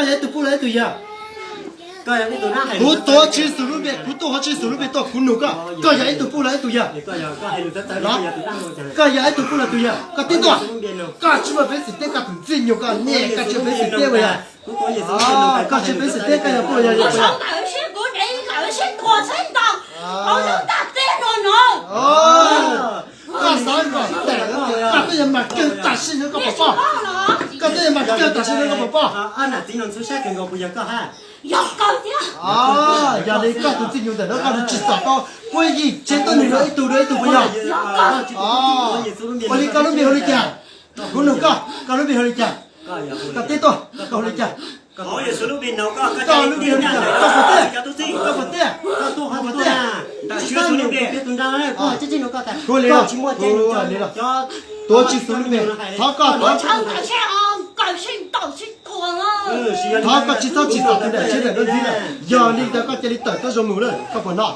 Ib tug puj los ib tug yawg? Kuv tuav Tswv Yexus lub npe, kuv tuav Tswv Yexus lub npe tuaj, kuv nug koj, koj yog ib tug puj los ib tug yawg? Koj yog ib tug puj los tus yawg? Koj tib tuaj. Koj tsis muaj peev xwm teb koj tus ntxwg nyoog, koj niam koj tsis muaj peev xwm teb ua yog. Koj tsis muaj peev xwm teb koj yog puj los yawg. Koj xav kom koj twb yog mas kawg tam sim no koj puas pom? Koj twb yog mas kawg tam sim no koj puas pom? Yog li koj tus ntxwg nyoog ntawm no koj tsis txom tau puab yim tsev tuab neeg no ib tug dua ib tug puas yog? Ua li koj lub npe hu li cas? Kuv nug koj, koj lub npe hu li cas? Koj teb tuaj, koj hu li cas? Koj lub npe hu li cas? Koj puas teb? Koj puas teb? Koj puas teb? Kuv li, kuv li los. Tuav Tswv Yexus lub npe, thov koj, thov thov koj tsis txhob tsim txom tus niam tsev ntawm no ntxiv lawm. Yog li ntawd koj cia li tawm tuaj zoo mus lawm, koj puas nov?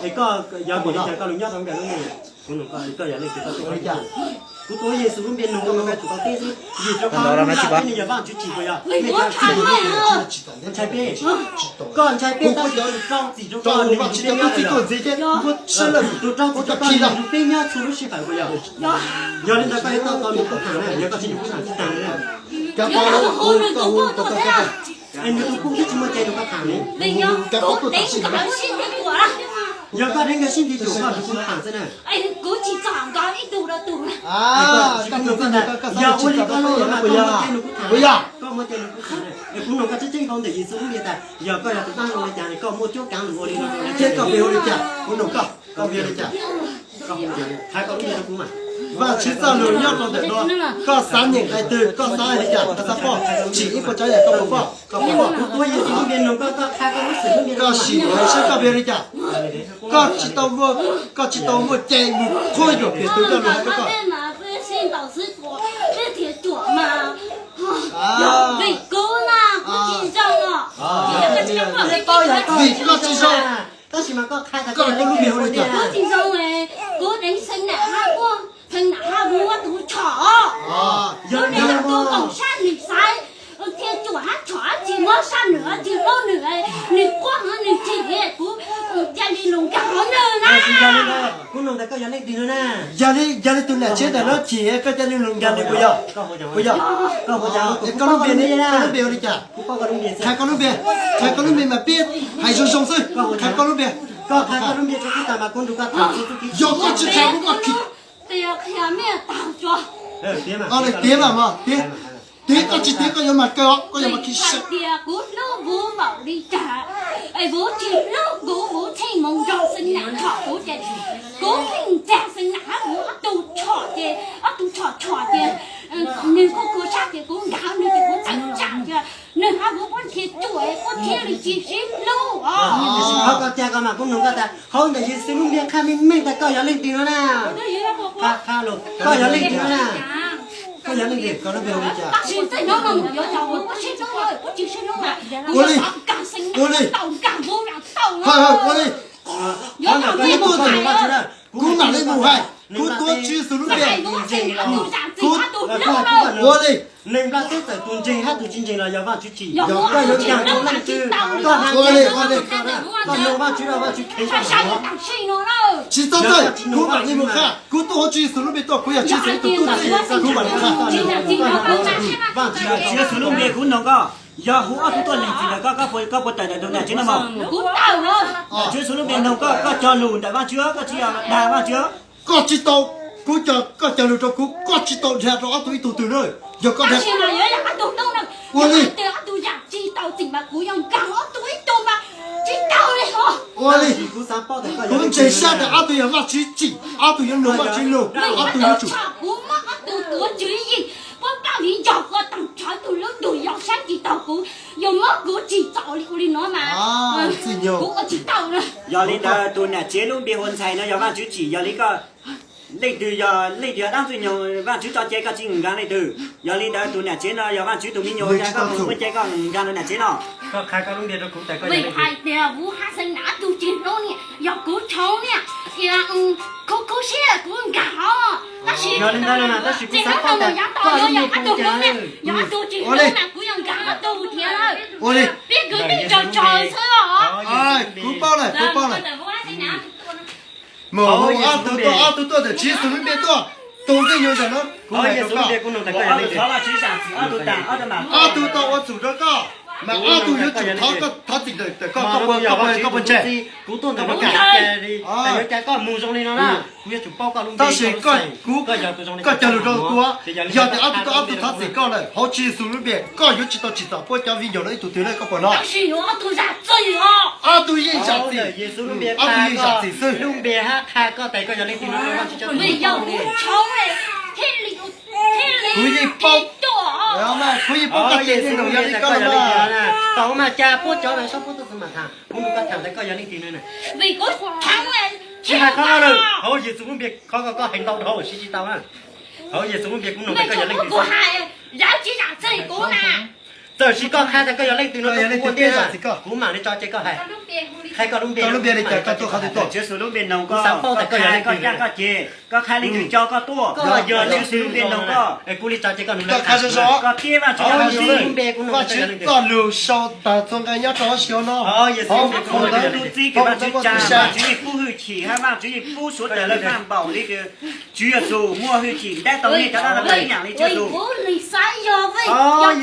Kuv tuav Yexus lub npe nug koj mas koj tsis tau teb xwb, vim rau qhov lub npe no yog Vajtswv tsim puas yog? Ntshai peb, koj ntshai peb tab sis rau Vajtswv tau tub txib tuaj ntxiv thiab, muab tshab lawm, tus rog txim rau koj nrog peb nyob txhua lub sij hawm puas yog? Yog li ntawd koj yuav tau tau nws kuj tham na, yog koj tsis nug kuj tham tsis tag li na. Es nws tus kuj twb tsis muaj cai rau koj tham li. Yog koj deev nkawd sib nti ruam koj nrog kuv tham xwb na. Yog ua li koj nug no mas koj muaj cai nrog kuv tham, koj muaj cai nrog kuv tham. Es kuv nug koj tseeb tseeb hauv ntawm Yexus lub npe tas, yog koj yog tus dab laug li cas koj muaj cuab kav lus ua li no rau lawv thiab koj npe hu li cas? Kuv nug koj, koj npe hu li cas? Hais koj lub npe rau kuv mas. Vajtswv txoj lus nyob rau ntawm no, koj xav nyeem hais twg, koj xav hais li cas, koj xav pom, tsim ib puas tsav yam koj puas pom, koj puas pom? Kuv tuav Yexus lub npe nug koj, koj qha koj lub xeem lub npe rau kuv mas. Koj sim hais saib koj npe hu li cas. Koj tsis tau muaj, koj tsis tau muaj cai mus qhuab yuam pem tus coj lus hais rau koj. Vim koj tsis zoo, koj lub npe hu li cas? Kuv tsis zoo, kuv deev xeev nam hab, xeev nam hab muab tus tshom. Yog li ntawd kuv koom sab nws xaiv, thiaj cuam hab tshom hab tsis muab sab nws hab tsis hlub nws, nws quaj hab nws chim, kuv cia li lus nkag hauv nws na. Kuv nug ntawd koj yog leej twg no na? Yog li, yog li tus niam tsev ntawm no chim koj cia li lus nkag nws puas yog? Puas yog? Es koj lub npe, koj lub npe hu li cas? Qha koj lub npe, qha koj lub npe mas peb hais zoo zoo xwb, qha koj lub npe. Koj qha koj lub npe rau kuv tas mas kuv nrug koj tham. Yog koj tsis qha kuv koj khib. Tias qhia mej tag tso. Tiav mas mog, tiav, tiav koj tsis tiav koj yuav mag kaw os, koj yuav mag khib sab. Tias kuv hlub vuv npaum li cas, es vuv tsis hlub kuv, vuv txheej moov nrog xeev nam tshom kuv ces kuv pheej ntag xeev nam hab vuv ob tug tshom ces, ob tug tshom tshom ces, nws kuj kua sab ces kuv nkag nws ces kuv txeev tsam ces nws hab vuv puab thiaj cuam, puab thiaj li tsis sib hlub os. Qhov koj tias koj mas kuv nug koj tas hauv ntawm Yexus lub npe qha meej meej tas koj yog leej twg no na? Qha, qha los, koj yog leej twg no na? Koj yog leej twg? Koj lub npe hu li cas? Tab sis txij hnub no mus yuav cov uas puab sib hlub, puab tsis sib hlub mas kuv yuav nkag xeev nam, tau nkag vuv, tau ua li. Kuv mam li mus hais, kuv tuav Tswv Yexus lub npe, kuv ua li. Neeg nplaj teb txawm tus ntseeg hab tus tsis ntseeg los yog Vajtswv tsim, koj yuav nkag rau leej twg? Koj hais, koj nug Vajtswv los Vajtswv kheev koj. Tsis txhob txhawj, kuv mam li mus qha, kuv tuav Tswv Yexus lub npe tuaj, kuv yog Tswv Yexus ib tug tub txib, kuv mam li qha. Tswv Yexus lub npe kuv nug koj, yog hu ob tug tuaj lees txim ntawm koj, koj puas tawm ntawm tus niam tsev no mog? Tswv Yexus lub npe nug koj, koj cog lus ntawm Vajtswv, koj tsis yog dag Vajtswv. Koj tsis tau, kuv cog, koj cog lus rau kuv, koj tsis tau dag rau ob tug ib tug twg na. Yog koj dag, ua li. Ua li, kuv ntseeg sab tas ob tug yog Vajtswv tsim, ob tug yuav nug Vajtswv lus, ob tug yuav tsum. Yog li ntawd tus niam tsev lub npe hu ntxhais no yog Vajtswv tsim, yog li koj, leej twg yog, leej twg yog dab ntxwg nyoog Vajtswv tso cai koj tsis nkag leej twg. Yog li ntawd tus niam tsev no yog Vajtswv tus me nyuam, koj muaj cai koj nkag rau niam tsev no. Vim hais tias vuv hab xeev nam tug tsis hlub niam, yog kuv tshauv niam, khub khub siab kuv nkag os. Tab sis, tab sis kuv xav paub tas koj lub npe hu li cas. Yog tug tsis hlub na kuv yuav nkag tug thiab lawm. Ua li. Peb kwv tij tsaug tsaug xwb os. Kuv paub lawm, kuv paub lawm. Mus ob tug tuaj, ob tug tuaj ntawm Tswv Yexus lub npe tuaj, tus ntxwg nyoog ntawm no kuv hais rau koj. Ob tug tau ua txum rau koj, mas ob tug yuav tsum thov koj thov txim ntawm koj, koj puas, koj puas ntse? Tab sis kuv, koj cog lus rau kuv, yog tias ob tug tau ob tug thov txim koj lawm hauv Tswv Yexus lub npe, hauv Tswv Yexus lub npe koj yuav tsis tau tsim txom puab cov viv ncaus no ib tug twg lawm, koj puas hnov? Ob tug yeej zam txim, ob tug yeej zam txim xwb. Kuv yeej paub, kuv yeej paub koj tias yeej nus yog li koj lawm mas. Tau mas cas puab cov mas sob puab tuaj txog mas tham, kuv nug koj tham tias koj yog leej twg no na. Tsis hais qhov no lawm, hauv Yexus lub npe qhov ko koj hais ntau dhau siv tsis tau na. Hauv Yexus lub npe kuv nug tias koj yog leej twg. Txawm tsis koj qha tias koj yog leej twg no, kuv mam li tso tseg koj hais. Qha koj lub npe, koj lub npe li cas, koj tuaj qhov twg tuaj? Kuv xav paub tias koj yog leej twg no. Koj qha leej twg coj koj tuaj, koj yog leej twg lub npe no koj. Kuv li tso tseg koj nug, koj qha zog zog. Koj tiag Vajtswv, Vajtswv txoj lus sau tag txhua nqe nyob rau hauv siav no, hauv phau ntawv, phau ntawv Vajtswv tsa, Vajtswv yeej pub hwj chim hab Vajtswv yeej pub suav dlawg lawv maj npaum li Tswv Yexus muaj hwj chim ntab tau nej cov dab laug ib yam li Tswv Yexus.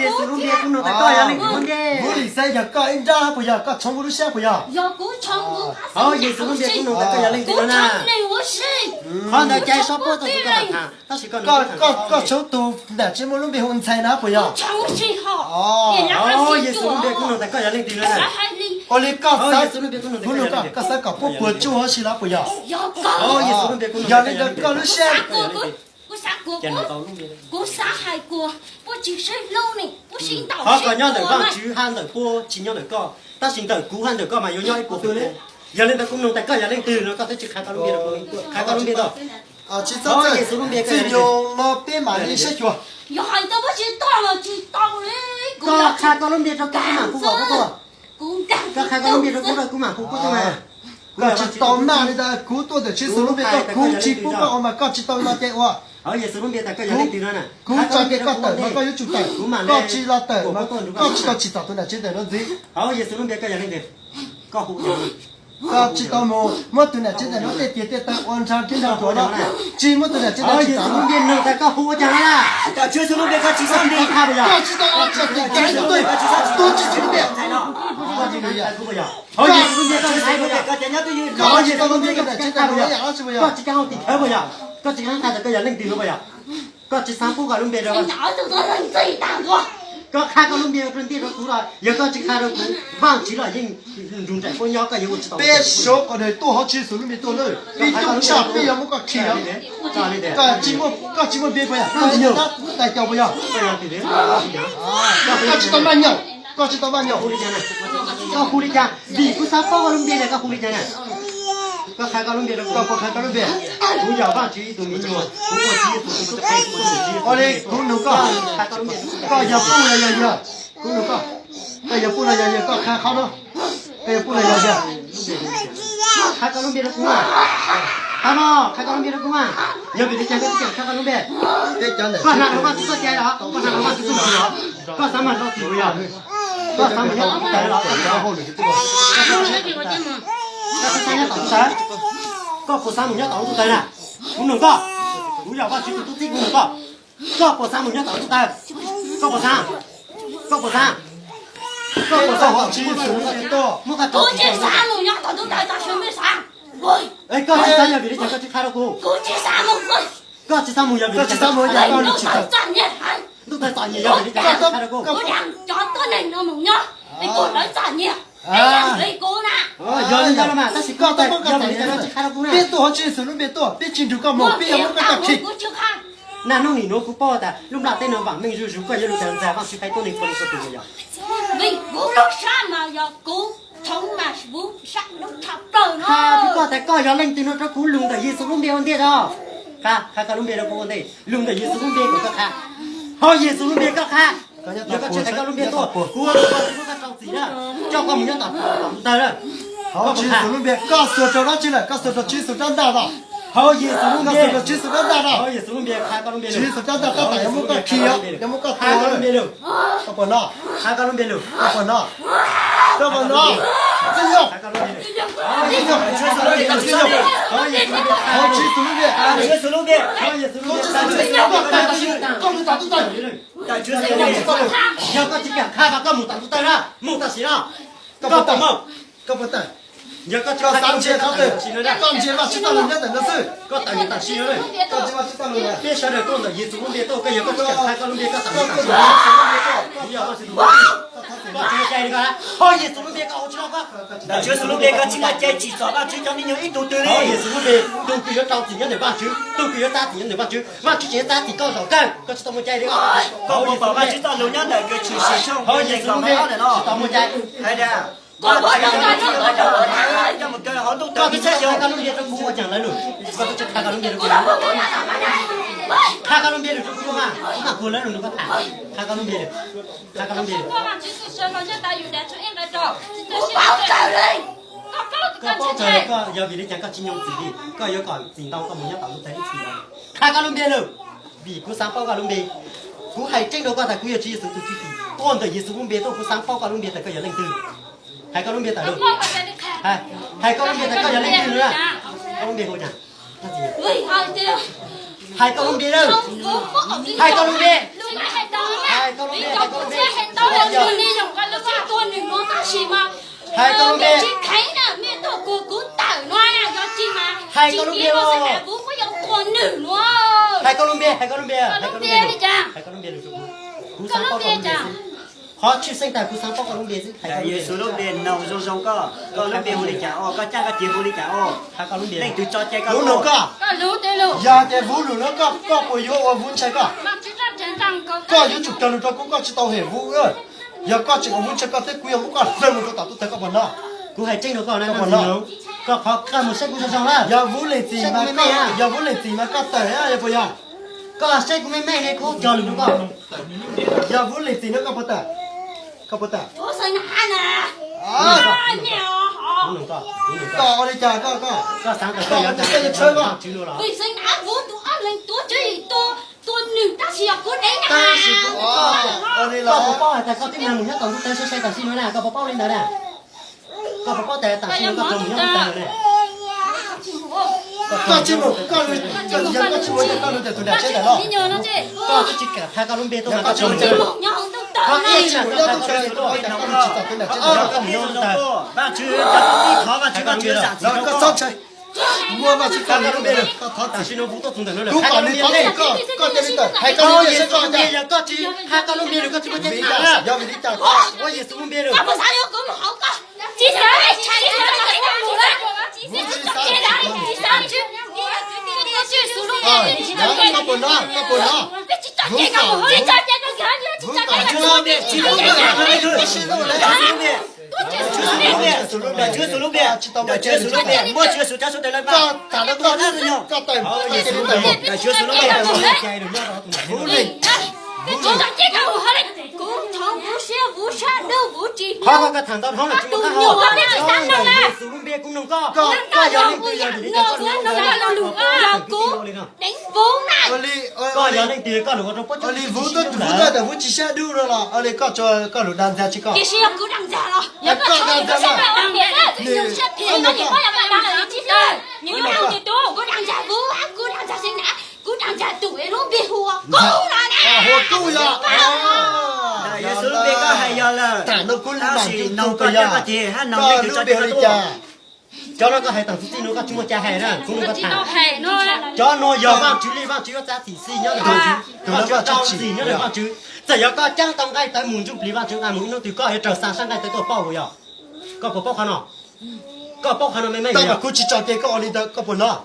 Yexus lub npe kuv nug tias koj yog leej twg ntej. Kuv li xav yog koj ib nrab puas yog, koj tshoov kuv lub siab puas yog? Hauv Yexus lub npe kuv nug tias koj yog leej twg no na. Qhov ntawd cas sob puab tuaj txog koj mas tham, tab sis koj, koj tshoov tus nam tsis muaj lub npe hu Ntxhais na puas yog? Hauv Yexus lub npe kuv nug tias koj yog leej twg no na. Ua li koj xav, kuv nug koj, koj xav kom puab puas tsuaj huv si los puas yog? Yog li ntawd koj lub siab, kuv xav hais kuv, kuv xav hais kuv, puab tsis sib hlub ne, puab sib ntaus sib tua. Qhov ko nyob ntawm Vajtswv hab ntawm puab, tsis nyob ntawm koj, tab sis ntawm kuv hab ntawm koj mas yuav nyob ib puas pua. Yog li ntawd kuv nug tias koj yog leej twg no, koj twb tsis qha koj lub npe rau kuv, qha koj lub npe tau. Txij no no peb mam li saib xyuas. Koj qha koj lub npe rau kuv, kuv mam hu kom puab tuaj. Koj qha koj lub npe rau kuv, kuv mam hu puab tuaj mas. Koj tsis tau maj li ntawd, kuv tuaj ntawm Tswv Yexus lub npe tuaj, kuv tsis pub koj ua mas koj tsis tau los ces ua. Hauv Yexus lub npe tas koj yog leej twg no na. Kuv tsa tias koj tawm mas koj yuav tsum tawm, koj tsis los tawm mas koj tsis tau tsim txom tus nam tsev ntawm no ntxiv. Hauv Yexus lub npe koj yog leej twg? Koj hu, koj tsis tau mus muab tus nam tsev ntawm no tej tiag tej taw ua nrhab tib nrhab tuav no, tsis muab tus nam tsev ntawd tsim txom. Lub npe nug tas koj hu ua cas no na? Koj tsis tau, koj tsis tau, koj tsis tau, koj tsis tau lub npe. Hauv Yexus lub npe koj tsis tau lub npe, koj tsis tau lub npe, koj tsis tau lub npe, koj tsis tau hauj tim khawv puas yog? Koj tsis tau hais tias koj yog leej twg no puas yog? Koj tsis xav pub koj lub npe rau, koj qha koj lub npe rau ntiaj rau kuv los yog koj tsis qha rau kuv, Vaajtswv los yeej nrug nraim puab nyob, koj yuav ua tsis tau. Peb suav qhov ntawd tuaj hauv Tswv Yexus lub npe tuaj na, peb coob tshaj peb yuav muab koj khi. Koj tsis muaj npe puas yog? Koj tsis tau maj nyaum, koj tsis tau maj nyaum. Koj hu li cas? Vim kuv xav paub koj lub npe na, koj hu li cas na? Koj qha koj lub npe rau, koj puas qha koj lub npe? Kuv yog Vaajtswv ib tug me nyuam, kuv ua Tswv Yexus tus tub txib. Ua li kuv nug koj, koj yog Puj los yog Yawg? Kuv nug koj, koj yog Puj los yog Yawg? Koj qha qhov no, koj yog Puj los yog Yawg? Qha koj lub npe rau kuv mas. Qha no, qha koj lub npe rau kuv mas. Yog vim li cas koj tsis kam qha koj lub npe? Koj hnav hauv Vaajtswv txoj cai los? Koj hnav hauv Vaajtswv txoj cai los? Koj xav mag tau txim puas yog? Koj xav mus nyob tom tub tawv los? Koj xav nyob tom tub tawv? Koj puas xav mus nyob tom tub tawv na? Kuv nug koj, kuv yog Vaajtswv tus tub txib, kuv nug koj, koj puas xav mus nyob tom tub tawv? Koj puas xav? Koj puas xav? Koj puas xav? Muab koj tso, kuv tsis xav mus nyob tom tub tawv, koj tsis xav yog vim li cas koj tsis qha rau kuv? Koj tsis xav mus yog vim li cas koj tsis qha rau kuv? Tub tawv txom nyem yog vim li cas koj tsis qha rau kuv? Yog li ntawd los mas, tab sis koj tau muab koj txom nyem koj tsis qha rau kuv na. Peb tuaj hauv Tswv Yexus lub npe tuaj, peb tsis nrug koj mus, peb yuav muab koj tso khi. Naj hnub nim no kuv paub tas lub nplaj teb no vam meej zuj zus, koj yuav lug tas ntxag Vaajtswv thaij tuab neeg puav leej txhua tus puas yog? Qha rau koj tas koj yog leej twg no rau kuv lug ntawm Yexus lub npe ua ntej tso. Qha, qha koj lub npe rau kuv ua ntej, lug ntawm Yexus lub npe kom koj qha. Hauv Yexus lub npe koj qha. Yog koj tsis hais koj lub npe tuaj, kuv ua tus Vaajtswv muab koj rau txim na, coj koj mus nyob tom tub tawv na. Hauv Tswv Yexus lub npe, koj xuas rau dab tsi lawm? Koj xuas rau Tswv Yexus rab ntaj los? Hauv Yexus lub npe, Tswv Yexus lub npe, Tswv Yexus lub npe, qha koj lub npe lug. Tswv Yexus caj ntaj tab tom yuav muab koj khi, yuav muab koj tua lawm. Qha koj lub npe lug. Koj puas nov? Qha koj lub npe lug. Koj puas nov? Koj puas nov? Txij yog, txij yog, Tswv Yexus lub npe, Tswv Yexus lub npe, Tswv Yexus lub npe, Tswv Yexus lub npe, koj mus txog tub tawg. Yog koj tsis kam qha mas koj mus tom tub tawg na, mus tam sim no. Koj puas tawm? Koj puas tawm? Yog koj tsis xav ntsia qhov twg, koj ntsia Vajtswv txoj lus nyob ntawm no xwb. Koj tawm tam sim no. Koj ntsia Vajtswv txoj lus na. Peb sawv daws tuaj ntawm Yexus lub npe tuaj, koj yog koj tsis kam qha koj lub npe koj tawm tam sim no. Koj tsis ua cai li koj, ho Yexus lub npe koj ua tsis tau koj. Ntawm Tswv Yexus lub npe koj tsis muaj cai tsim txom Vajtswv cov me nyuam ib tug twg li. Ho Yexus lub npe, tug kws yuav rau txim nyob ntawm Vajtswv, tug kws yuav txab txim nyob ntawm Vajtswv, Vajtswv tseem yuav txab txim koj zaum kawg, koj tsis tau muaj cai li koj. Koj puas pom Vajtswv txoj lus nyob ntawm kws tshwm sim tshooj, ho Yexus lub npe tsis tau muaj cai. Hais tias koj tsis tau muaj cai, koj mus kaw hauv ntuj tawm koj tsis txhob xyov koj lub npe rau kuv ua caag lawv lug. Koj tsis qha koj lub npe rau kuv, qha koj lub npe lug rau kuv mas, kuv mam kuag lawv lug nrug koj tham. Qha koj lub npe lug, qha koj lub npe lug. Koj paub txawm koj yog vim li cas koj tsis nyob txim li, koj yuav kom txim ntau koj mus nyob tom lub teb ib txhis no. Qha koj lub npe lug, vim kuv xaav paub koj lub npe. Kuv hais tseeb rau koj tas kuv yog Tswv Yexus tus txuj tim tuaj ntawm Yexus lub npe tuaj, kuv xaav paub koj lub npe tas koj yog leej twg. Hais koj lub npe tas lug. Hais koj lub npe tas koj yog leej twg lug na. Koj lub npe hu cas? Hais koj lub npe lawm. Hais koj lub npe. Hais koj lub npe, hais koj lub npe, hais koj lub npe. Hais koj lub npe. Hais koj lub npe os. Hais koj lub npe, hais koj lub npe, hais koj lub npe lug. Hais koj lub npe lug rau kuv. Kuv xaav paub koj lub npe xwb. Qhov tshwj xeeb tas kuv xaav paub koj lub npe xwb. Hais koj lub npe. Yexus lub npe nug zoo zoo koj, koj lub npe hu li cas os, koj caaj koj cia hu li cas os. Hais koj lub npe. Leej twg tso cai koj tuaj? Yog tias Vuv lug no koj, koj puas yuav ua Vuv ntshai koj? Koj yuav tsum kawg lug rau kuv, koj tsis tau hem Vuv. Yog koj tseem ua Vuv ntshai koj thiab kuv yuav muab koj hlawv mus rau tom tub tawg, koj puas nov? Kuv hais tseeb rau koj na, koj puas nov? Koj qhov koj mus saib kuv zoo zoo na. Yog Vuv leej txim mas koj, yog Vuv leej txim mas koj tawm yog puas yog? Koj saib kuv meej meej li kuv cog lus rau koj. Yog Vuv leej txim no koj puas tawm? Koj puas tawm? Koj ua li cas koj, koj, koj xaav tas koj yuav tshawb koj. Tab sis kuv, koj puas paub hais tas koj twb mag mus nyob tom ntug tawg sai sai tam sim no na, koj puas paub li ntawd na? Koj puas paub tas tam sim no koj puas mus nyob tawg na? Koj tsis mus, koj lug, koj tsis mus, koj lug tias tus dam tsheb ntawm no. Koj twb tsis kam qha koj lub npe tuaj mas koj tsis mus. Koj ib tsis mus nyob tub tawg, koj tsis tau tus dam tsheb ntawm no, koj mus nyob tub tawg. Koj txhob ntshai, muab Vajtswv txoj lus lub npe lug, koj thov txim. Kuv kom nws thov txim koj, koj cia li tawm. Hais koj lub npe saib koj ua cas. Yog koj tsis qha koj lub npe lug koj tsis muaj cai txim. Yog vim li cas koj ua Yexus lub npe lug? Koj puas nov, koj puas nov? Vuv kom, Vuv kom, Tswv Yexus lub npe, Tswv Yexus lub npe, muab Tswv Yexus cov suav dawg lawv, koj tham no koj, koj tawm, koj cia li tawm mus. Vuv leej, Vuv leej. Qhov koj tham ntau dhau lawm tsis muaj qab hau. Yexus lub npe kuv noog koj, koj yog leej twg, yog vim li cas koj lug ua rau puab coob leej ua li no? Koj yog leej twg koj lug ua rau puab coob leej ua li no? Ua li Vuv tuaj, Vuv tuaj tas Vuv tsis sab dub no los ua li koj, koj lug dag ntxag tsis koj? Koj dag ntxag mas. Kuv dag ntxag tus lub npe hu, hu kuj yog. Yexus lub npe koj hais yog lawm. Tam no kuv lam ntsis koj yog, koj lub npe hu li cas? Cov no koj hais tam sim no koj tsis muaj cai hais na, kuv nug koj tham. Cov no yog Vaajtswv li, Vaajtswv yuav txav txim xwb nyob ntawm Vaajtswv, Vaajtswv txav txim nyob ntawm Vaajtswv. Txawm yog koj caab tau nqaij tawv mus ntsuj plig Vaajtswv nqaij mus ib hnub twg koj yuav raug xa sab nqaij tawv tuaj pauj yog. Koj puas paub qhov no? Koj puas paub qhov no me me? Kuv tsis tso cai koj ua li ntawd koj puas nov?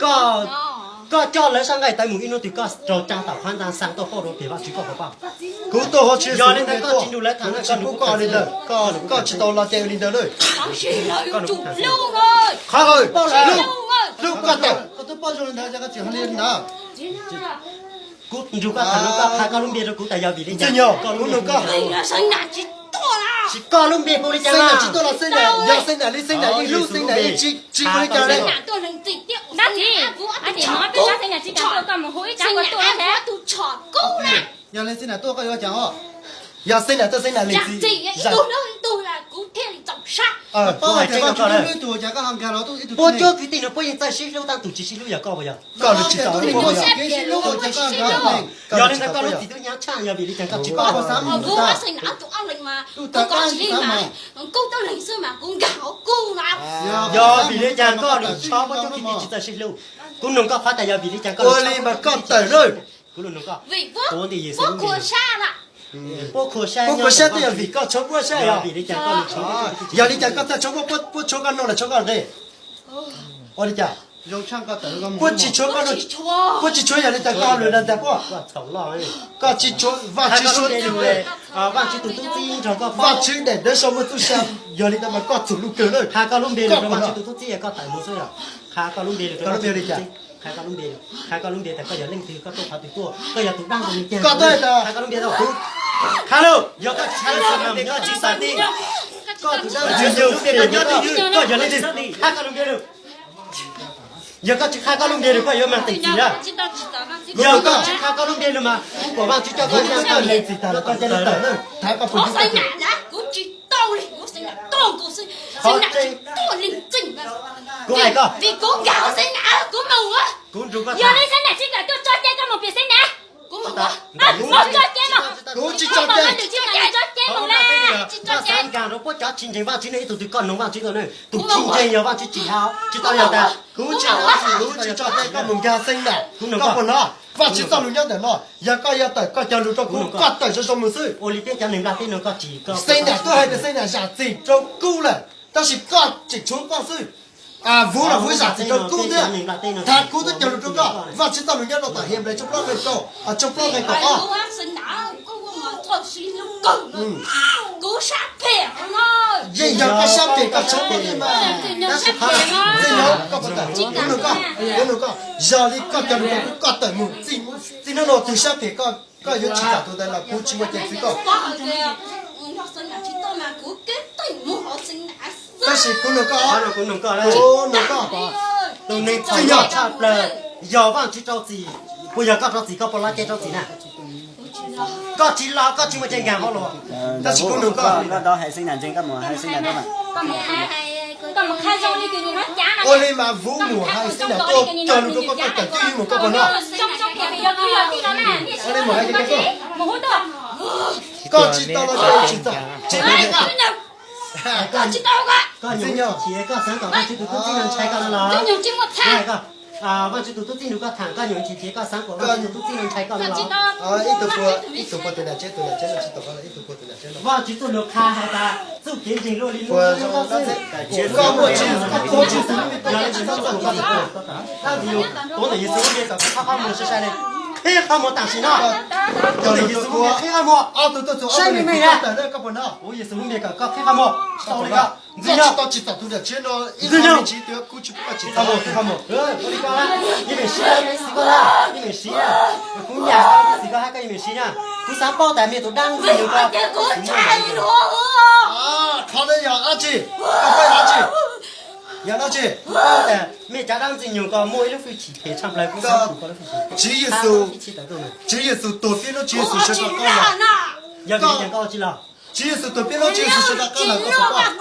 Koj, koj coj lawv sab nqaij tawv mus ib hnub twg koj raug tsa tom qhab ntxa xa tuaj pauj rau pem Vaajtswv koj puas paub? Kuv tuaj hu Tswv Yexus lub npe tuaj, kuv tsis pub koj ua li ntawd, koj tsis tau lo cai ua li ntawd lawm. Qhov, hlub, hlub koj tawm. Kuv nrug koj tham no koj qha koj lub npe rau kuv tas yog vim li cas? Koj lub npe, koj Tsis koj lub npe hu li cas? Xeeb Nam tsis tuaj los Xeeb Nam, yog Xeeb Nam li Xeeb Nam yeej hlub Xeeb Nam yeej tsis, tsis ua li cas li. Dab tsi? Ab tsis, ab tsis no peb sab Xeeb Nam tsis kam tuaj, koj mus hu ib tsab koj tuaj thiab. Yog li Xeeb Nam tuaj koj yuav cas os? Yog Xeeb Nam tuaj Xeeb Nam li txiv zam txim. Paub tias koj hlub ib tug cas koj ho nkag los tuaj ib tug. Puab cuab kwv tij no puab yeej txawj sib hlub, tab tus tsis sib hlub yog koj puas yog? Koj tsis tau hlub, yog li ntawd koj lub txim twb nyab tshaj, yog vim li cas koj tsis koj? Xeeb Nam tus ab leeg mas kuv koj tsis li mas, kuv tuab leeg xwb mas kuv nkag hauv kuv no. Yog vim li cas koj lub tshob puab cuab kwv tij tsis txawj sib hlub? Kuv nug koj qhov tas yog vim li cas koj ua li mas koj tawm lawm. Kuv nug koj, puab nti yis puab khuas sab, puab khuas sab, puab khuas sab twb yog vim koj tshuav puab sab, yog vim li cas koj, yog li cas koj txawj tshuav puab, puab tshuav koj no los tshuav koj nqe? Ua li cas? Puab tsis tshuav koj no, puab tsis tshuav yog li cas koj lwm dag ntag puab? Koj tsis tshuav Vaajtswv suav txim, Vaajtswv daim ntawv sau muaj txuj sa, yog li ntawd mas koj txhum lug kawg lawm. Qha koj lub npe rau Vaajtswv tus tub txib koj tawm mus xwb. Qha koj lub npe rau Vaajtswv tus tub txib, qha koj lub npe, qha koj lub npe tas koj yog leej twg, koj tuaj qhov twg tuaj, koj yog tus dab ntxwg nyoog, qha koj lub npe rau. Qha lauj, yog koj tsis qha lub npe koj tsis xav tij. Koj tus dab ntxwg nyoog, koj yog leej twg, qha koj lub npe rau. Yog koj tsis qha koj lub npe rau koj yuav mag teem txim na. Yog koj tsis qha koj lub npe rau mas kuv kom Vaajtswv coj koj mus txog leej txim tag los koj cia li tawm na. Thaiv koj puas tawm? Kuv tsis tau li, kuv Xeeb Nam tuaj nkaus xwb. Xeeb Nam tsis tuaj leej txim. Kuv hais koj, vim kuv nkag hauv Xeeb Nam kuv mus. Kuv nrug koj, yog li Xeeb Nam tsis kam tuaj tso cai koj mus pem Xeeb Nam. Kuv mus, kuv tso cai mus. Kuv tsis tso cai. Tsis tso cai, tsis tso cai. Koj xav nkag rau puab cov tsis ntseeg Vaajtswv no ib tug twg, koj noog Vaajtswv tau na. Tus tsis ntseeg yog Vaajtswv tsim hab, tsis tau yog tas kuv tsis, kuv tsis tso cai koj mus nkag Xeeb Nam. Koj puas hnov? Vaajtswv txoj lus nyob ntawm no, yog koj yuav tawm koj cog lus rau kuv, koj tawm zoo zoo mus xwb. Ua li peb cov neeg Nplog teb no koj tsis, Xeeb Nam twb hais tias Xeeb Nam zam txim rau kuv lawm, tab sis koj tseem tshuav koj xwb. Vuv los vuv zam txim rau kuv thiab. Thaiv kuv twb cog lus rau koj, Vaajtswv txoj lus nyob rau tom Henplais tshooj plaub nqe kaum, tshooj plaub nqe kaum ob. Yeej yog koj sab phem koj tshuav kuv thiab mas. Ntxwg Nyoog, koj puas tawm? Kuv nug koj, kuv nug koj, yog li koj cog lus rau kuv koj tawm mus. Txij hnub no tus sab phem koj, koj yuav tsis txam tus ntawd los kuv tsis muaj cai txwv koj. Tab sis kuv nug koj, kuv nug koj, tus neeg txom nyem tshaj plaws, yog Vaajtswv rau txim, puas yog koj rau txim, koj puas los cai rau txim na? Koj tsis los, koj tsis muaj cai nkag hauv los. Tab sis kuv nug koj, ua li mas vuv mus hais Xeeb Nam tuaj cog lus rau koj, koj tawm twb yeej mus, koj puas hnov? Ua li mus hais, koj tsis tau los tsis txom, tsis tau. Koj nyuam qhuav chim, koj xaav kom Vaajtswv tus tub txib no ntshai koj no los? Vaajtswv tus tub txib nrug koj tham, koj nyuam qhuav chim, koj xaav kom Vaajtswv tus tub txib no ntshai koj no los? Ib tug puas, ib tug puas tus nam tsev, tus nam tsev no tsis tau, ib tug puas tus nam tsev no. Vaajtswv txuj lug qha has tas txuj kev ntseeg luaj li lub ntuj txeeb, koj muaj Tswv Yexus, koj muaj Tswv Yexus, yog li ntawd koj txhob ua, koj txhob ua. Tuav ntawm Yexus lub npe kom koj qhib qhov muag sai sai li, qhib qhov muag tam sim no. Tuav ntawm Yexus lub npe qhib qhov muag, saib me me na. Tuav Yexus lub npe kom koj qhib qhov muag, tsis tau li koj. Ntxwg Nyoog, tsis txom tus nam tsev no, ib qhov me ntsis twb kuv tsis pub koj tsis txom. Ua li koj, ib leeg siab, xwv koj, ib leeg siab, kuv nyam xwv koj hab koj ib leeg siab na. Kuv xav paub tas mej tus dab ntxwg nyoog ko, qhov no yog dab tsi? Koj paub yog dab tsi? Yog dab tsi? Paub tas mej cov dab ntxwg nyoog ko muaj ib lub hwj chim phem tshaj plaws, kuv xav pum koj lub hwj chim. Tswv Yexus, Tswv Yexus tuag peb hnub, Tswv Yexus sawv rov qab los. Yog vim li cas koj ua tsi los? Tswv Yexus tuag peb hnub, Tswv Yexus sawv rov qab los, koj puas paub?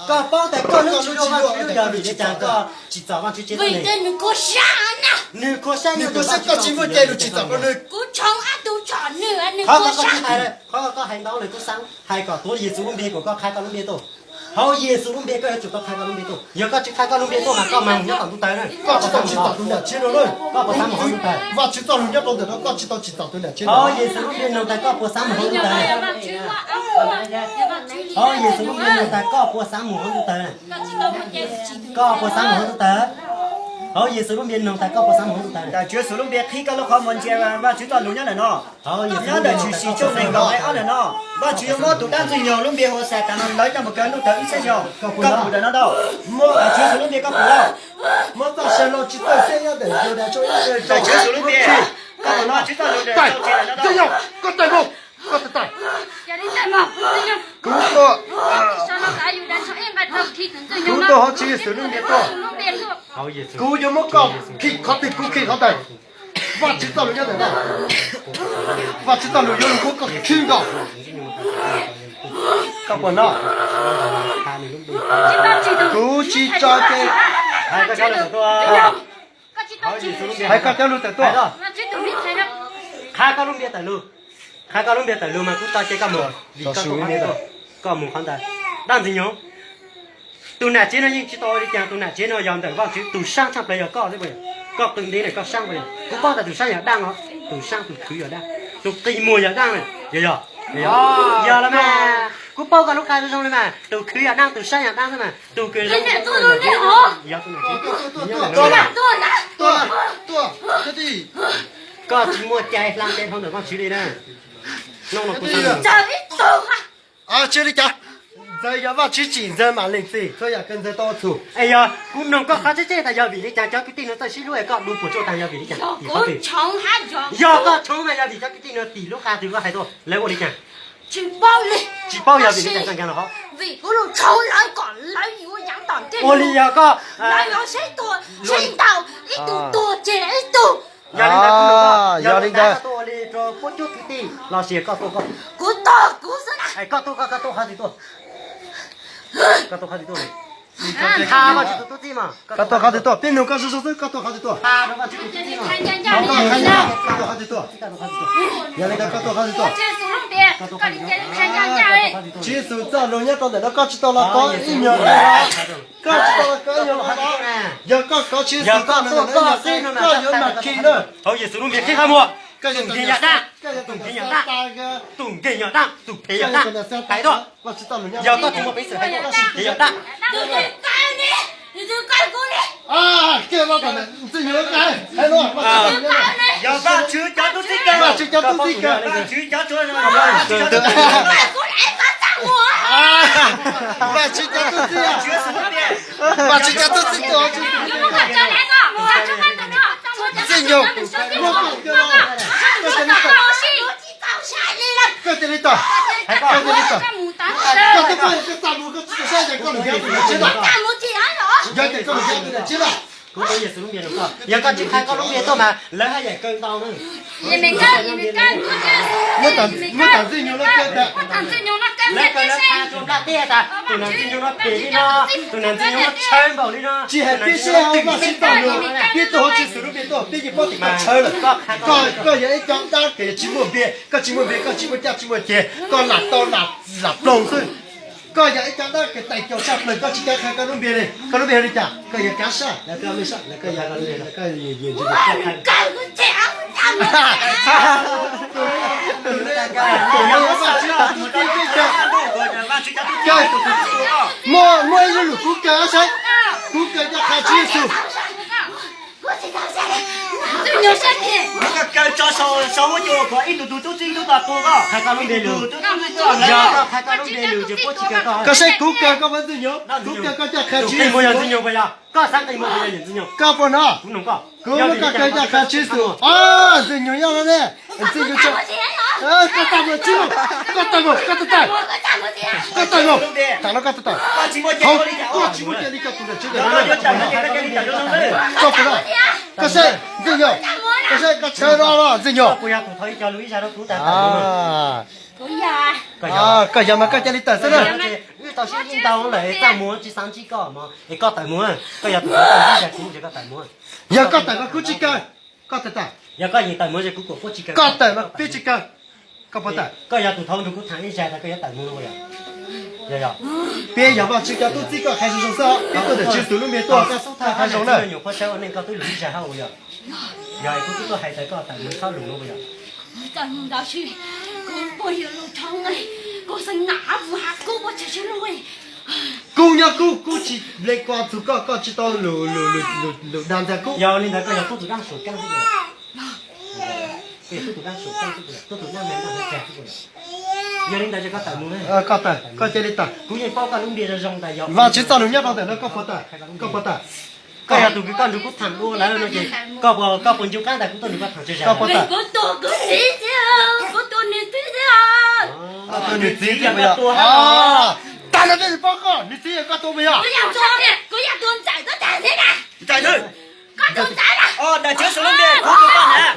Koj paub tas koj hnub tsis luaj Vaajtswv lub, yog vim li cas koj tsim txom Vaajtswv tsev neeg? Nws khuav sab, nws khuav sab, koj tsis muaj cai lug tsim txom rau nws. Qhov koj tsis hais, qhov koj hais ntau lawm, kuv xaav hais kom tuav Yexus lub npe kom koj qha koj lub npe tuaj. Hauv Yexus lub npe koj yuav tsum tau qha koj lub npe tuaj. Yog koj tsis qha koj lub npe tuaj mas koj mag mus nyob tom ntuj tawv na. Koj tsis tau tsim txom tus nam tsev no na. Koj puas xav mus hauv ntuj tawv? Vaajtswv txoj lug nyob rau ntawm no, koj tsis tau tsim txom tus nam tsev no. Hauv Yexus lub npe noog tas koj puas xav mus hauv ntuj tawv? Hauv Yexus lub npe noog tas koj puas xav mus hauv ntuj tawv? Koj puas xav mus hauv ntuj tawv? Hauv Yexus lub npe noog tas koj puas xav mus hauv ntuj tawv? Tswv Yexus lub npe qhib koj lub qhov muag ntsia Vaajtswv txoj lug nyob ntawm no. Nyob ntawm Tshwm Sim tshooj nees nkaum nqe ob ntawm no, Vaajtswv yuav muab tus dab ntxwg nyoog lub npe Huxas tas no lawv coj mus kaw ntuj tawv ib txhiab xyoo. Koj pum ntawm no, Tswv Yexus lub npe koj pum lauj? Muab txoj saw hlau tsis txawj xeb nyob ntawm Yudas tshooj ib nqe rau Tswv Yexus lub npe. Koj pum no, Tswv Yexus lub npe, koj tawm mus. Koj tawm tawm. Kuv tuaj, kuv tuaj hauv Tswv Yexus lub npe tuaj. Kuv yuav muab koj khi qhov twg kuv khi qhov ntawd. Vajtswv txoj lus nyob ntawm no. Vajtswv txoj lus yuav lug muab koj khi nkaus. Koj puas nov? Kuv tsis tso ces hais koj cov lus tawm tuaj. Qha koj lub npe tawm lug. Qha koj lub npe tawm lug mas kuv tso ces koj mus, vim koj tuaj qhov twg tuaj, koj mus qhov ntawd. Dab Ntxwg Nyoog, tus nam tsev no yeej tsis tau ua li cas, tus nam tsev no yog ntawm Vajtswv, tus sab tshaj plaws yog koj xwb puas yog? Koj qw ntev lawm koj sab puas yog? Kuv paub tas tus sab yog Dab os, tus sab tus khwv yog Dab, tus qi muag yog Dab na, yog yog? Yog los mas, kuv paub koj lub qab zoo zoo li mas, tus khwv yog Dab, tus sab yog Dab xwb mas, tus kws zoo yog tus nam tsev. Koj tsis muaj cai hla cai dhau ntawm Vajtswv li na. Ntxawg li cas? Ntxawg yog Vajtswv tsim, Ntxawg mam lees txim txhua yam kws Ntxawg tau ua txhum. Es yog kuv noog koj qhov tseeb tseeb tas yog vim li cas cov kwv tij no txawj sib hlub es koj du puas tsuaj tag yog vim li cas? Yog koj tshoov mas yog vim cov kwv tij no tim lub qab twg koj hais tuaj lawv ua li cas? Tsis paub yog vim li cas koj nkag los hov. Ua li yog koj, yog li ntawd, yog li ntawd, yog li ntawd, ua li rau puab cov kwv tij los sis koj tuaj koj, koj tuaj koj, koj tuaj qhov twg tuaj? Koj tuaj qhov twg tuaj? Koj tuaj qhov twg tuaj? Peb nug koj zoo zoo xwb, koj tuaj qhov twg tuaj? Koj tuaj qhov twg tuaj? Yog li ntawd koj tuaj qhov twg tuaj? Tswv Yexus txoj lus nyob rau ntawm no koj tsis tau los kov ib nyuag li. Koj tsis tau los kov ib nyuag li. Yog koj kov Tswv Yexus txoj lus ntawm no, koj yuav mag khi na. Hauv Yexus lub npe qhib qhov muag. Tus nkeeg yog dab, tus nkeeg yog dab, tus nkeeg yog dab, tus phem yog dab. Hais tuaj. Yog koj tsis muaj peev xwm hais tuaj, tus phem yog dab. Yog Vajtswv cov tub txib kawg, Vajtswv cov tub txib kawg, Vajtswv cov tub txib, Vajtswv cov tub txib, Vajtswv cov tub txib tuaj. Ntxwg Nyoog, muab koj kawg los, koj cia li tawm, koj cia li tawm, koj cia li tawm. Koj twb paub yog koj txaj muag koj tsis tau saib, yog koj lus nkeeg tus niam tsev na, yog tias koj lus nkeeg tus niam tsev na. Kuv tau Yexus lub npe nug koj, yog koj tsis qha koj lub npe tuaj mas lawv haj yam kaw ntau na. Muab tam Ntxwg Nyoog no kaw tas, lawv kaw lawv qha rua nplaj teb tas tus nam Ntxwg Nyoog no phem li no, tus nam Ntxwg Nyoog no tshawv npaum li no. Tsis hais peb sib hawb Vajtswv txoj lus, peb tuaj hauv Tswv Yexus lub npe tuaj peb yeej paub tias koj tshawv lawm. Koj yog ib co dab kws tsis muaj npe, koj tsis muaj npe, koj tsis muaj caj tsis muaj ceg, koj lam tau lam ploog xwb. Koj yog ib co dab kws tais caus tshaj plaws, koj tsis kav qha koj lub npe li. Koj lub npe hu li cas? Koj yog Kav Saj los koj Mej Saj los koj yog Ntxwg Nyoog? Muaj, muaj ib lub lus kuv kaw saib, kuv kaw coj qha Tswv Yexus. Koj kaw tso sau, sau muab cua kom ib tug tug tub txib tub tog tu koj. Qha koj lub npe lus. Yog koj qha koj lub npe lus ces puab tsis kaw koj. Koj saib kuv kaw koj puas Ntxwg Nyoog, kuv kaw koj coj qha Tswv Yexus. Koj xav qi muag puas yog Ntxwg Nyoog? Koj puas nov? Kuv nug koj. Kuv muab koj kaw coj qha Tswv Yexus. Ntxwg Nyoog nyob no ne. Ntxwg Nyoog tso. Koj tawm mus Tswv Yexus, koj tawm mus, koj tawm tawm. Koj tawm mus, tawm los koj tawm tawm. Koj tsis muaj cai li koj tus niam tsev ntawm no. Koj puas nov? Koj saib Ntxwg Nyoog, koj saib koj tshawb no los Ntxwg Nyoog. Koj yog mas koj cia li tawm xwb na. Wb tau sib ntsib ntau lawm, txaj muag tsis xav ntsib koj mas es koj tawm mus, koj yog tus tawm mus. Yog koj tawm mas kuv tsis kaw, koj tawm tawm. Yog koj yeem tawm mus es kuv kuam puab tsis kaw. Koj tawm mas peb tsis kaw. Koj puas tawm? Koj yog tus thaum ntawd kuv tham ib zag tas koj yuav tawm mus no yog? Peb yog Vajtswv cov tub txib, koj qha zoo zoo xwb, peb tuaj ntawm Tswv Yexus lub npe tuaj, koj txhob tham qha zoo na. Nyuam qhuav saib ua neej koj twb lus ib zag hab ua yog? Yog kuv twb tuaj hais tas koj tawm mus txhob lus no ua yog? Kub nyob kub, kub tsis nple koj txug koj, koj tsis tau lus dag ntxias kub. Yog li ntawd koj yog tub tus dab suam keeb xwb, koj yog tub tus dab suam keeb xwb, tub tus dab me dab ntxhais xwb. Yog li ntawd ces koj tawm mus, koj tawm, koj cia li tawm. Kuv yeej paub koj lub npe zoo zoo tas yog Vajtswv txoj lus nyob rau ntawm no, koj puas tawm? Koj puas tawm? Koj yog tus kws koj nrug kuv tham dua lawm no ces koj puas, koj puas ncu qab ntawm kuv tuaj nrug koj tham tsaug zog? Kuv tua kuv txiv xwb, kuv tua nws xwb xwb. Tua nws txiv xwb. Tag no tej nws paub koj, nws txiv yog koj tua puas yog? Kuv yog tus ntxawm tuaj tag xwb na. Ntxawm na. Koj tus ntxawm na. Ntawm tsev saum lub npe, kuv tus poj na,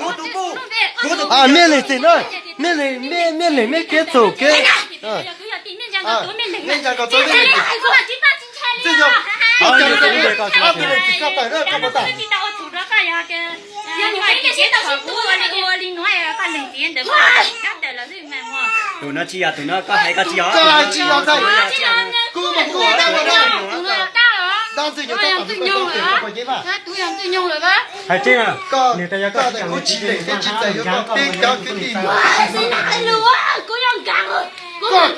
kuv tus kuj, kuv tus kuj. Mej leeg txiv na, mej leeg, mej leeg mej kev txhum kev. Mej ntsa nkaus txog mej leeg txiv. Txij yog koj tus leeg txiv koj tawm na, koj puas tawm? Tus no tsis yog, tus no koj hais koj tsis yog. Koj hais tsis yog ntag. Kuv mas kuv ua dab ua dab. Dab ntxwg nyoog tab tom tus koj cov tias koj puas yeej vaj. Hais tseeb, koj, koj tias kuv tsis lees thiab tsis txais yuav koj peb cov kwv tij. Koj,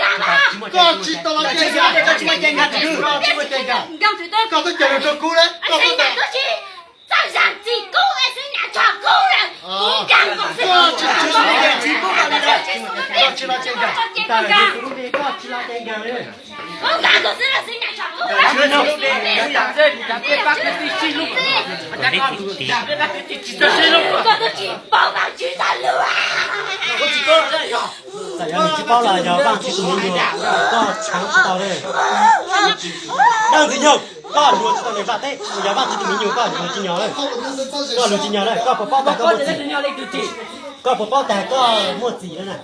koj tsis tau los cai nkag, koj tsis muaj cai nkag, koj tsis muaj cai nkag, koj twb cog lus rau kuv lawm, koj tsis tau. Txawj zam txim kub es xwb nyam tshom kub lawm, koj tsis tau los cai nkag, koj tsis los cai nkag, koj tsis los cai nkag li. Koj nkag koj xwb los xwb nyam tshom kub. Koj twb tsis paub Vaajtswv txoj lus. Txawm yog nws tsis paub los yog Vaajtswv tus me nyuam, koj tshaav tsis tau li. Dab Ntxwg Nyoog, koj luag tsis tau nws vaj teb, yog Vaajtswv tus me nyuam koj luag tsis nyog lawm. Koj luag tsis nyog lawm, koj puas paub tas koj muaj txim? Koj puas paub tas koj muaj txim lawm na?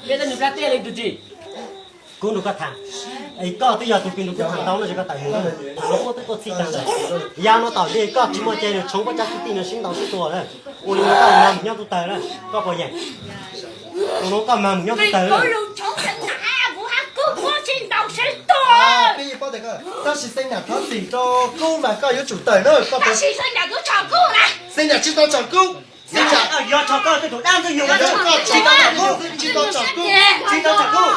Kuv nug koj tham, es koj twb yog tus kws nrug kuv tham ntau no ces koj tawm mus, tham no muaj twb tuaj txhij tag lawm. Yav no tom ntej koj tsis muaj cai nws tshoov koj cov kwv tij no sib ntaus sib tua lawm, ua li no koj mag mus nyob tub tawg lawm, koj puas yeem? Ua no koj mag mus nyob tub tawg lawm. Tab sis Xeeb Nam thov txim rau Kub mas koj yuav tsum tawm na. Xeeb Nam tsis tau tsom Kub. Xeeb Nam, koj tsis tau tsom Kub, tsis tau tsom Kub, tsis tau tsom Kub.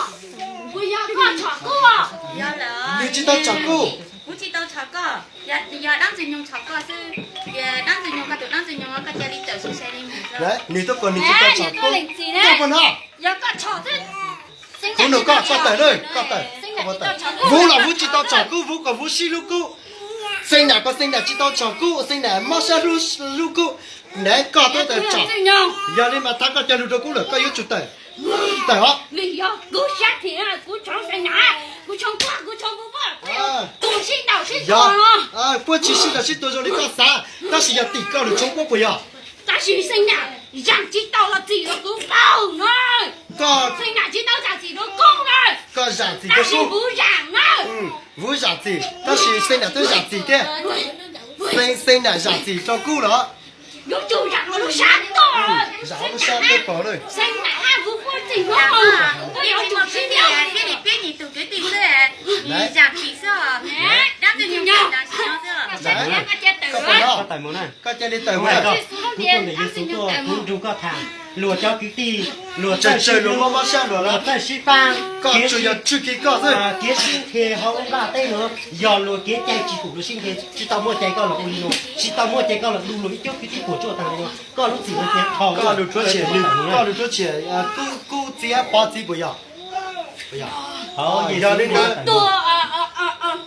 Nws tsis tau tsom Kub. Nws tuaj kom nws tsis tau tsom Kub. Koj puas hnov? Kuv nug koj, koj tawm na, koj tawm. Vub los Vub tsis tau tsom Kub, Vub kom Vub sib hlub Kub. Xeeb Nam kom Xeeb Nam tsis tau tsom Kub, Xeeb Nam mob sab hlub Kub. Nev koj tuaj tawm tsom. Yog li mas thov koj cog lus rau Kub lawm, koj yuav tsum tawm. Tawm os. Puab tsis sib ntaus sib tua zoo li koj xav, tab sis yog tim koj lus tshoob puab puas yog? Tab sis Xeeb Nam zam tsis tau los txim rau kuv paub na. Xeeb Nam tsis tau zam txim rau Kub na. Koj zam txim rau Kub. Vub zam txim, tab sis Xeeb Nam twb zam txim thiab. Xeeb Nam zam txim rau Kub los? Yuav tsum zam hauv lub sab tuaj. Zam hauv lub sab tuaj pom na. Xeeb Nam hab Vub puab txij hnub no, koj yuav tsum sib ntaus. Thiaj li peb nyuam tus kwv tij xwb, zam txim xwb os. Dab Ntxwg Nyoog, koj cia li tawm mus na. Kuv tuaj ntawm Yexus tuaj, kuv nrug koj tham, luag cov kwv tij, luag txawj sib hlub, luag txawj sib faab, koj tsuas yog tswj kiag koj xwb. Kev sib nrhe hauv nplaj teb no yog luag kev cai tsis pum luag sib nrhe, tsis tau muaj cai koj los ua li no, tsis tau muaj cai koj los du luag ib cuab kwv tij puas tsuaj taag li no. Koj lub txim no tias dhau, koj lub txim, koj lub txim, Kub txiv Pov txiv puas yog? Yog li ntawd,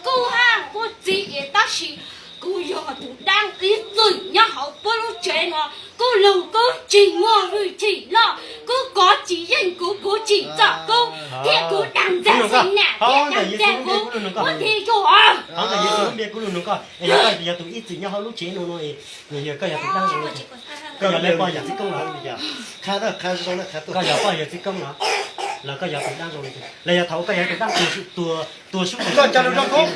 Kub hab Kub txiv, tab sis kuv yog tus dab ib txwm nyob hauv puab lub tsev no, kuv lug kuv tsis muaj hwj chim loj, kuv kov tsis yeej kuv, kuv tsim txom Kub, thiab kuv dag ntxias Xeeb Nam thiab dag ntxias kuv, kuv thiaj yug os. Kuv lug nug koj, yog koj yog tus ib txwm nyob hauv lub tsev no no, yog koj yog tus dab zoo li cas? Koj yog poj yawg txiv koob los? Koj yog poj yawg txiv koob los, los koj yog tus dab zoo li cas? Los yog thaum koj yog tus dab tuag, tuag sub, koj cog lus rau kuv.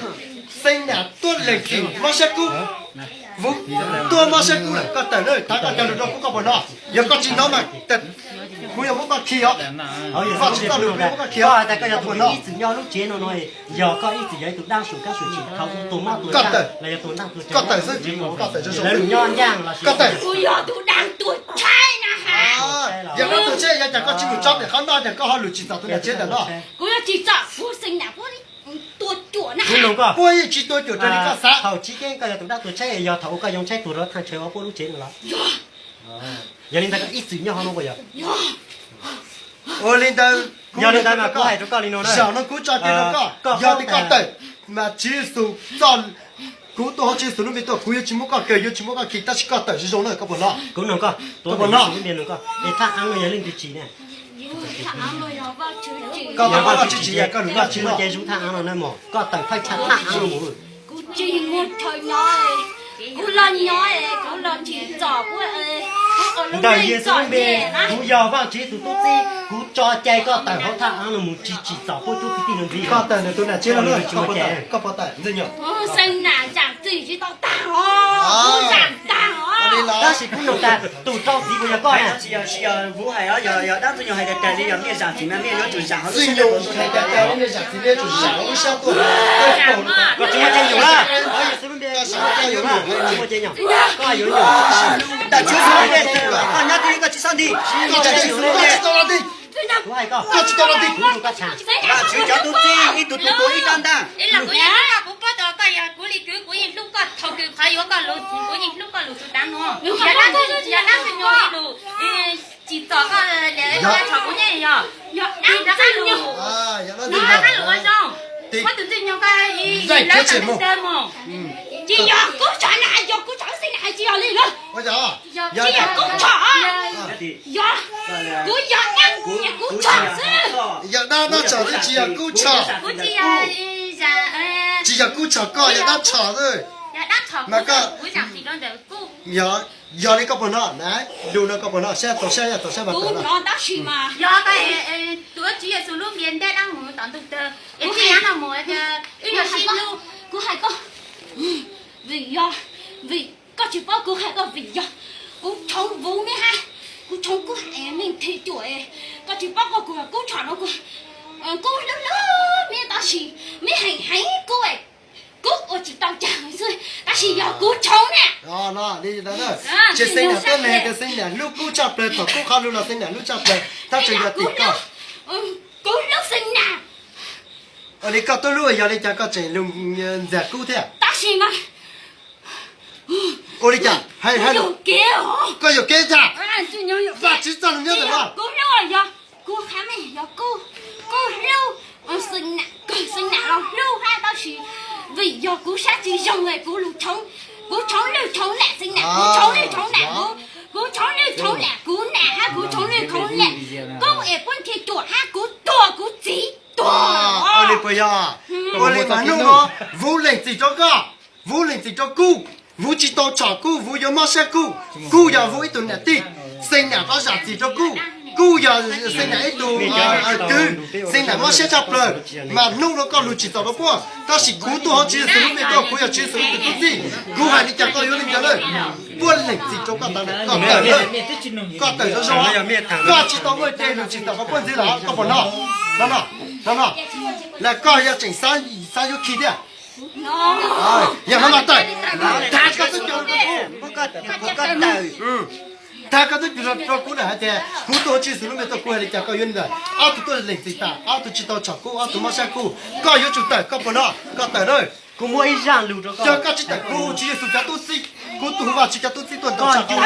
Xeeb Nam tuab leeg txim mob sab kub, Vub tuab mob sab kub lawm, koj tawm na, thov koj cog lus rau kuv, koj puas hnov? Yog koj tsis hnov mas kuv yuav muab koj khi os. Koj tsis txoj lus kuv yuav muab koj khi os. Koj hais tias koj yog tus ib txwm nyob lub tsev no no, yog koj ib txwm yog ib tug dab sum kab sum tsim thaum ub tuag mob tuag cag los yog tuag nag tuag tsaw, koj tawm xwb, koj tawm zoo zoo, lawv lug nyob ncaaj los sis koj tawm. Kuv yog tus dab tuag tshaib na has. Yog dab tuag tshaib, yog cas koj tsis mus tso pem qhov no, yog koj ho lug tsim txom tus niam tsev ntawm no? Kuv yuav tsim txom kuv Xeeb Nam puab tua cuam na. Kuv nug koj, puab yeej tsis tua cuam raws li koj xav. Thaum chiv keeb koj yog tus dab tuag tshaib, yog thaum ub koj yoo tshaib tuag rau thaaj tshaw ua puab lub tsev no los? Yog li ntawd koj ib txwm nyob hauv no puas yog? Ua li ntawd, yog li ntawd mas kuv hais rau koj li no na, zaum no kuv tso tseg rau koj, yog tias koj tawm mas Tswv Yexus txoj Kuv tuaj hu Tswv Yexus lub npe tuaj, kuv yuav tsis muab koj kaw, yuav tsis muab koj khi, tab sis koj tawm zoo zoo na, koj puas hnov? Kuv nug koj, tuaj hu Tswv Yexus lub npe nug koj es thaj av no yog leej twg tsim ne? Koj tau Vajtswv tsim, yog koj lus Vajtswv no. Ces zov thaj av no na mog, koj tawm thaj, thaj av no mus. Kuv tsis muaj chaw nyob, kuv los nyob, kuv los tsim txom, ntawm Yexus lub npe, kuv yog Vajtswv tus tub txib, kuv tso cai koj tawm hauv thaj av no mus, tsis tsim txom puab cov kwv tij no ntxiv. Koj tawm ntawm tus nam tsev no, koj puas tawm, koj puas tawm, ntxwg nyoog? Xeeb nam zam txim tsis tau tag os, zam tag os. Tab sis kuv nug tas tus rau txim puas yog koj na? Tsis yog, tsis yog Vuv hais, yog dab ntxwg nyoog hais tias raws li yog mej zam txim mas mej yuav tsum zam hauv lub siab tuaj, mej zam txim mej yuav tsum zam hauv lub siab tuaj. Koj tsis muaj caij nyoog na, Yexus lub npe tsis muaj caij nyoog na, tsis muaj caij nyoog. Koj yuav nyoog, ntawm Tswv Yexus lub npe tawm, koj nyob twg koj tsis txhob nti, ntawm Tswv Yexus lub npe. Kuv hais koj, kuv nug koj tshaj. Vajtswv cov tub txib ib tug tus tuav ib rab ntaj. Kuv paub tau koj yog kuv li kwv, kuv yeej hlub koj thaum kws qhov yuav koj lus, kuv yeej hlub koj lus tus tav no. Yog dab ntxwg nyoog lus tsim txom koj, yog txhom kuv nyab yog, yog dab ntxwg nyoog, yog dab ntxwg nyoog ua zoo, muab tus ntxwg nyoog koj lawv tawm mus. Tsis yog kub tshom na, yog kub tshom xeeb nam tsis yog li na. Tsis yog kub tshom, yog, kuv yog dab, kub tshom xwb. Yog dab, dab tshom xwb, tsis yog kub tshom. Kuv tsis yog, tsis yog kub tshom, koj yog dab tshom xwb. Mas koj, yog, yog li koj puas hnov na, lus no koj puas hnov, saib tau saib, yog tau saib mas tawm los. Yog, tus Tswv Yexus lub npe ntaj dab mus tom ntug tawg, es txij no mus wb yuav sib hlub. Kuv hais koj, vim yog, vim koj tsis paub kuv hais koj vim yog kuv tshoov Vuv mej hab, kuv tshoov kub hais mej thim cuam, koj tsis paub koj kuv, kub tshom no kuv, kub hlub hlub mej tab sis mej heev heev kuv, kub ua tsis tau cas xwb tab sis yog kuv tshoov na. Tsis xeeb nam tuab neeg tias xeeb nam hlub kub tshaj plaws, thaum kub qhov lug los xeeb nam hlub tshaj plaws, tab sis yog tim koj. Kuv hlub xeeb nam. Ua li koj tub hlub yog li cas koj tseem lug ntxias kub thiab? Tab sis mas ua li cas, hais, koj yuam kev tag. Vajtswv txoj lus nyob ntawm no. Kuv hlub yog, kuv qhab mej yog kuv, kuv hlub, xeeb nam, kawg xeeb nam los hlub hab tab sis vim yog kuv sab tsis zoo es kuv lug tshoov, kuv tshoov lwj tshoov nam xeeb nam, kuv tshoov lwj tshoov nam, kuv tshoov lwj tshoov nam kuv nam hab kuv tshoov lwj tshoov nam kub es puab thim cuam hab kuv tuag kuv txiv tuag. Ua li puas yog? Ua li mas hnub no Vuv lees txim rau koj, Vuv lees txim rau kub, Vuv tsis tau tshom kub, Vuv yuav mob siab kub. Kub yog Vuv ib tug nam tij, xeeb nam pab zam txim rau kub. Kub yog xeeb nam ib tug kwv, xeeb nam mob siab tshaj plaws, mas hnub no koj lug tsim txom rau puab, tab sis kuv tuaj hu Tswv Yexus lub npe tuaj, kuv yog Tswv Yexus tus tub txib, kuv hais li cas koj yuav li cas lawm. Puab lees txim rau koj tas, koj tawm, koj tawm zoo zoo, koj tsis tau muaj cai lug tsim txom rau puab ntxiv lawm, koj puas hnov? Hnov, hnov, los koj yuav tseem xav yuav khi thiab? Yog no mas tawm, tag koj tub cu, tag koj tub cu rau kuv na hais tias kuv tuaj hu Tswv Yexus lub npe tuaj, kuv hais li cas koj yuav li ntawd. Ob tug tuaj lees txim tas, ob tug tsis tau tshom kub, ob tug mob siab kub, koj yuav tsum tawm, koj puas hnov? Koj tawm na. Kuv muaj ib zaj lus rau koj, yog koj tsis tawm kuv hu Tswv Yexus cov tub txib, kuv tus hu Vajtswv cov tub txib tuaj ntaus tshaj koj.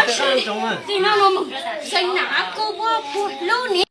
Txij no mus, xeeb nam kub puab puag hlub ni.